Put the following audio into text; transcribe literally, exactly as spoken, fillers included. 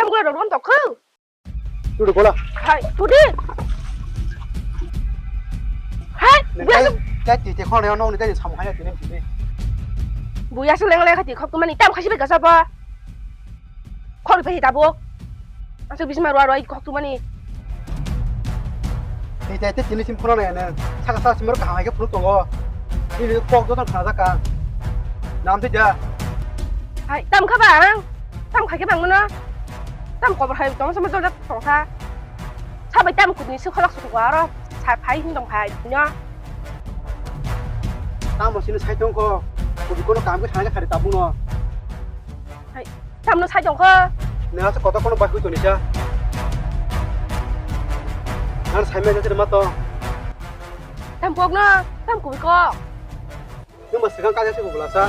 Tukla rok rom tok khu. Tudu gola. Hai, tudi. Hai, Nang biasa. Kai, kai titi khona ya nong ni kai samung haya tini tini. Buya su leng leng khati khok tumani tam khasi be gasa ba. Khok be tabuk. Asuk bisma rua rua khok tumani. Tei tei tini sim khona ya nang. Saka saka sim ro kaham hai ke phuru tongo. Ini kok do tang khana jaka. Nam tei da. Hai, tam kha ba ang. Tam kha ke bang mano. Tam kobor hai tong sama jol jak tong kha. Sabai tam kudni su kholak su aro sa phai hin tong phai no. Tamo sini sai tong ko. Kudi kono kam ke thangja khari tabu no. Hai, tam no sai tong kho. Ne asa kota kono bai hui toni sa. Nan sai me jati ma to. Tam kok no, tam kubi kok. Nung ba swkang kaisa se bubula sa.